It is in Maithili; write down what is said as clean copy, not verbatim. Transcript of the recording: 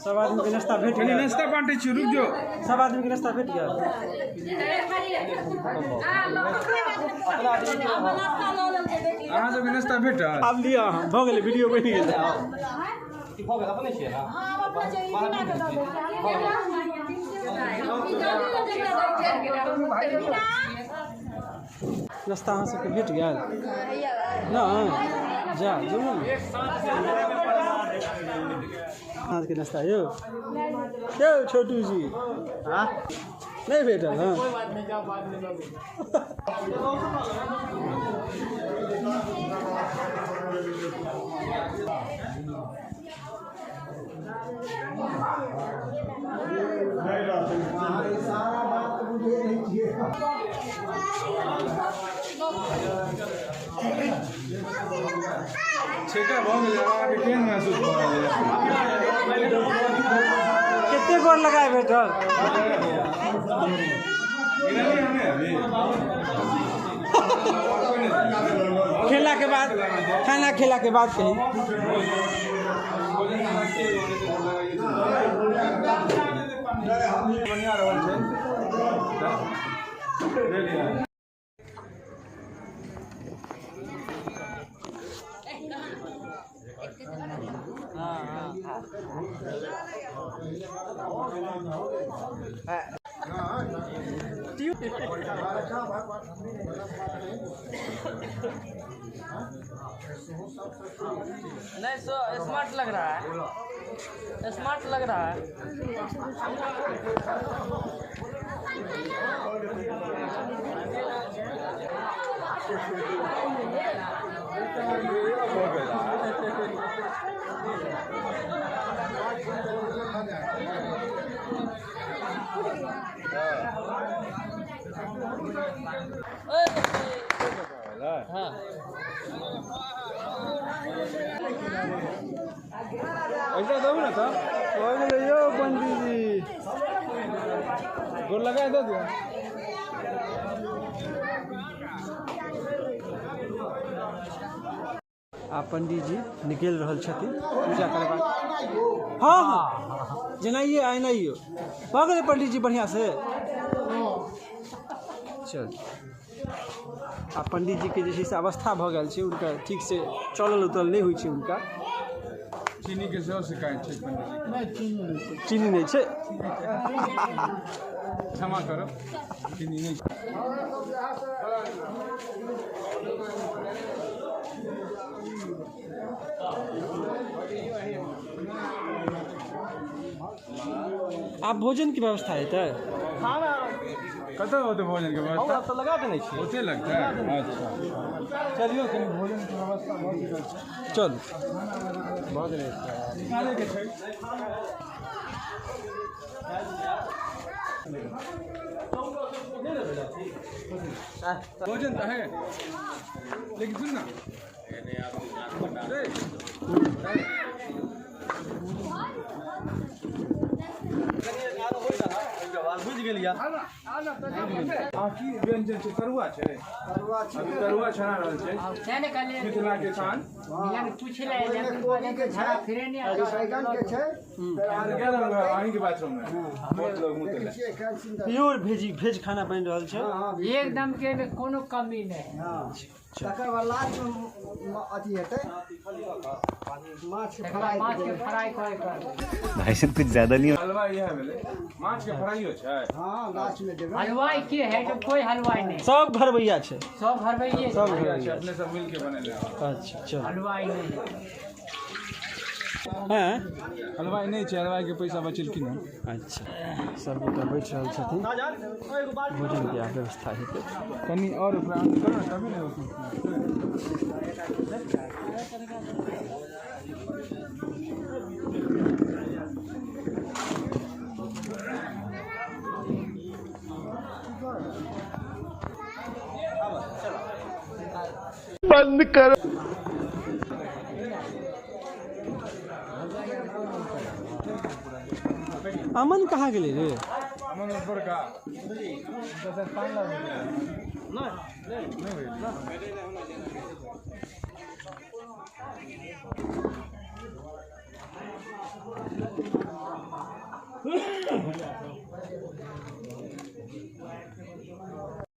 सब आदमी के नाश्ता भेट गेल। नाश्ता बांटे छी, रुक जो। सब आदमी के नाश्ता भेट गेल। अहाँ सबके नाश्ता भेटल? आब लिअ अहाँ, भऽ गेलै, वीडियो बनि गेल। भऽ गेल, अपने छियै ना? नाश्ता अहाँ सबके भेट गेल? नहि जा जरूर अहाँके नाश्ता यौ यौ छोटू जी नहीं भेटल? हाँ सारा बात बुझे नहीं छियै। छेका भऽ गेलै, अहाँके केहन महसूस भऽ रहल है? कते गोर लगाए भेटल? खेला के बाद, खाना खेला के बाद कहीं बढ़िया रहल छै। नहीं सो स्मार्ट लग रहा है, स्मार्ट लग रहा है। हाँ ऐसा दू ना तो यौ पंडीजी गोर लगा दे दिया। आ पंडीजी निकलि रहल छथिन पूजा करबाक। हाँ हाँ जेनाइए एनाइयो भऽ गेलै पंडीजी बढ़िआँ से। चल आ पंडीजीके जे छै से अवस्था भऽ गेल छै, हुनका ठीक से चलल उतरल नहि होइ छै हुनका। चीनी के सेहो शिकायत छै पंडीजी। चीनी नहि छै, क्षमा करब, चीनी नहि छै। आब भोजन के व्यवस्था हेतै? खाना कतऽ होतै भोजन के व्यवस्था? तऽ लगा देने छियै। ओते लगतै? अच्छा चलियौ, कनि भोजन के व्यवस्था भऽ चुकल छै। चलू भऽ गेलै, निकालैके छै। भोजन तऽ है, लेकिन सुन ना बुझि गेलियै। आ की व्यंजन छै? तरुआ छै, अभी तरुआ छना रहल छै मिथिला के शान। कोबी के छै, बैगन के छै। अहीं के बाथरूम में बहुत लोग मुतल है। प्योर भेज खाना बनि रहल छै एकदम के कोनो कमी नहीं। हाँ तकर बाद लास्ट में अथी हेतै माछ फ्राई। माछ के फ्राई कर भाई साहब कुछ ज्यादा नहीं। हलवा इएह भेलै, माछ के फ्राइयो छै। हाँ लास्ट में देबै। हलवाई के है तो कोई हलवाई नहीं, सब घरबैया छै, सब घरबैये, सब छै, घरबैया। अपने सब मिल के बनेले। अच्छा चल हलवाई नहीं हैं, हलवाई नहीं छै, हलवाई के पैसा बचेलखिन हन। अच्छा सब गोटा बैठ रहल छथिन, भोजन के व्यवस्था हेतै। कनि और ओकरा करू ने तभी ने। बंद करो। अमन कहाँ गेलै रे? अमन ऊपर का नहीं।